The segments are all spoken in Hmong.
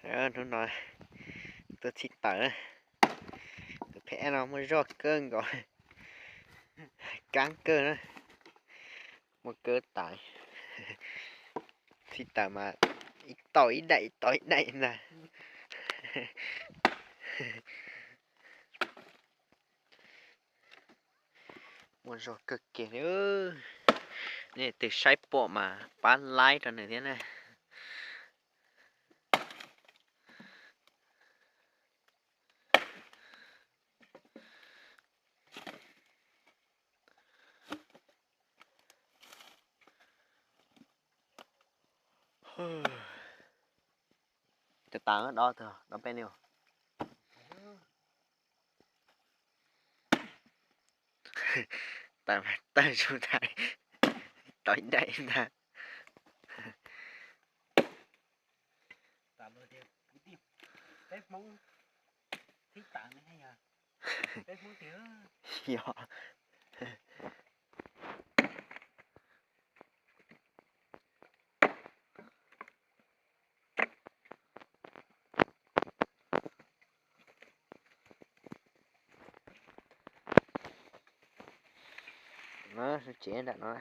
Hnub no tuaj txhib taws na, tus phem no muaj zog kawg nkaus, kaab kawg na, muaj kawg tas. Txhib taws mas ib tau ib daim ib tau ib daim ntag. Muaj zog kawg kiag li. Nej leej twg saib pom mas pab like rau nws thiab na. Cov tas dob tag, dob peb li. Tas mas tawg zoo tas, tau ib daim ntag. Yog. No, tsev nram no.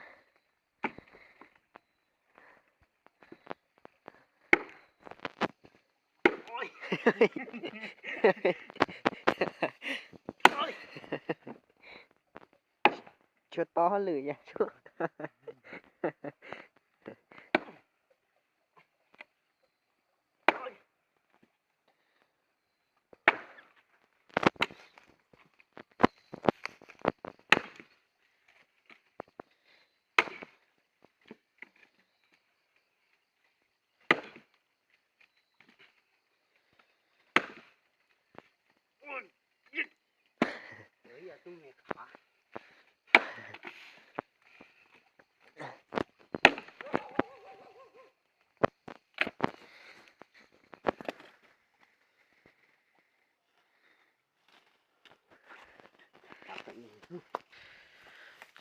Tshuav tob hauj lwm yog tshuav.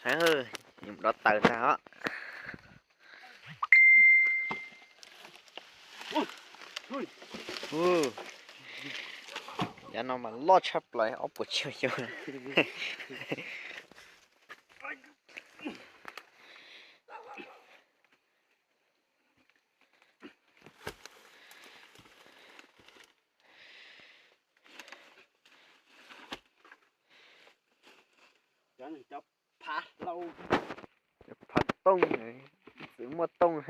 Saib, dob taws ntag os. Yav no mas loj tshaj plaws, ob puas tsib xyoos. Phav tooj, txwv muaj tooj.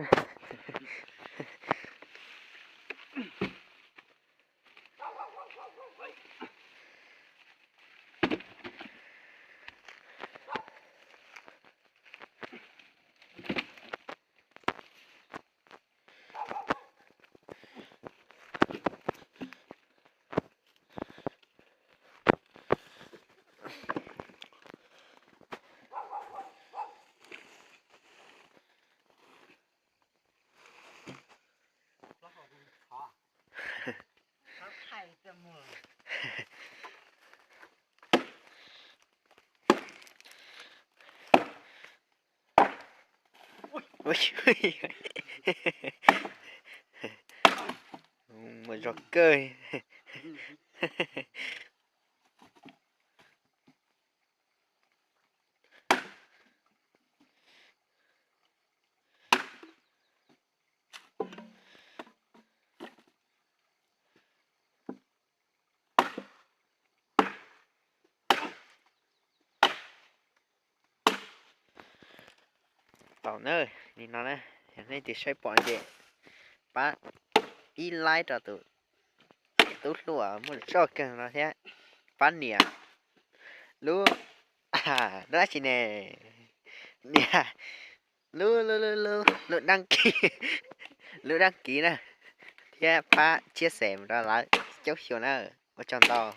Muaj zog kawg. Tau na, li no na, yog nej twg saib pom ces pab ib like rau tus tub hluas muaj zog kawg no thiab. Pab nias lub, lub dab tsi ne, nias lub, lub, lub, lub, lub đăng ký, lub đăng ký na, thiab pab chia sẻ mus rau lawv caub xyuas na. Ua tsaug ntau.